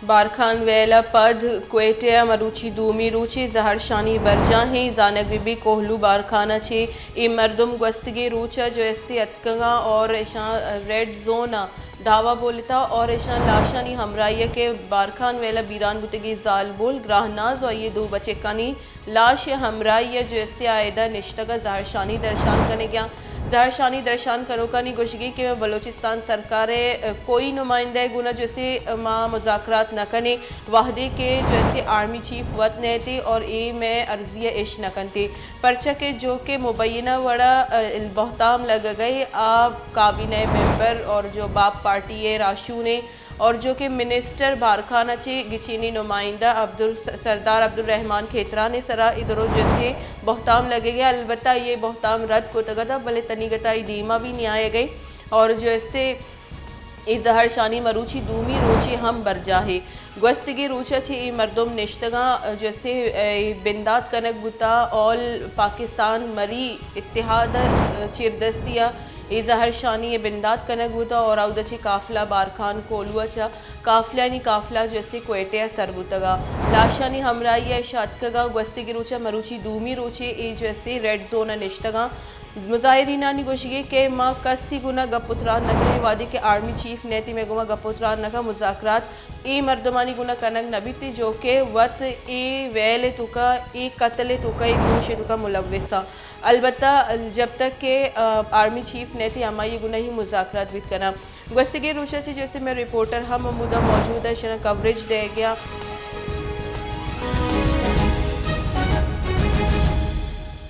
بارکھان ویل ءَ پد کوئٹہ ءَ مروچی دومی روچے زہرشانی برجاہ ایں۔ زانگ بہ بیت کوہلو بارکھان ءَ چہ اے مردم گوستگیں روچ ءَ جو استے اتکگاں اور اشاں ریڈ زون ءَ دھاوا بولتا اور اشاں لاشانی ہمراہی ءَ کہ بارکھان ویل ءَ بیران بوتگیں زالبول گراہ ناز و آئی ءِ دو بچکانی لاش ءِ ہمراہی ءَ جو استے آ ادا نشتگ ءُ زہرشانی درشان کنگ ءَ آں۔ زہرشانی درشان کنوکانی گوشگی کہ بلوچستان سرکار ءِ کوئی نمائندہ ءِ گون ءَ جو استے ما مذاکرات نہ کنیں، وہدے کہ جو استے آرمی چیف وت نئیتے اور اے مئے عرضی ءَ اش نہ کنتے، پرچا کہ جو کہ مبینہ وڑ ءَ بہتام لگگ ءَ آ کابینہ ممبر اور جو باپ پارٹی ءِ راہشون ایں، اور جو کہ منسٹر بارکھان ءَ چہ گچینی نمائندہ عبدال سردار عبدالرحمان کھیتران ءِ سرا اے درو جو استے بہتام لگگ ءَ، البتہ آئی ءَ بہتام رد کتگ ات، بلے تنیگتا اے دیما بھی نیایگ ءَ اور جو استے اے زہرشانی مروچی دومی روچے ہم برجاہ ایں۔ گوستگیں روچ ءَ چہ اے مردم نشتگاں، جو استے اے بندات کنگ بوتا، آل پاکستان مری اتحاد ءِ چیردستی ءَ اے زہرشانی ءِ بندات کنگ بوتگ اور اودا چہ قافلہ بارکھان کوہلو ءَ چہ قافلہانی قافلہ جو استے کوئٹہ ءَ سر بوتگ ءُ لاشانی ہمراہی ءَ اش اتکگ ءُ گوستگیں روچ ءَ مروچی دومی روچے اے جو استے ریڈ زون ءَ نشتگ ءُ مظاہرینانی گوشگی کہ ما کسی گون ءَ گپ ءُ تران نہ کنیں، وہدے کہ آرمی چیف نئیتے مئے گوما گپ ءُ تران نہ کن، مذاکرات اے مردمانی گون ءَ کنگ نہ بیت جو کہ وت اے ویل ءِ توکا، اے قتل ءِ توکا، اے کوش ءِ توکا ملوث آں۔ البتہ جب تک کہ، آ، آرمی چیف نئیتے ہمائی گون ءَ ہی مذاکرات بیت کناں۔ گوستگیں روچ ءَ چہ جو استے مئے رپورٹر ہم ہمودا موجود ءَ، اشاں کوریج دئیگ ءَ آں۔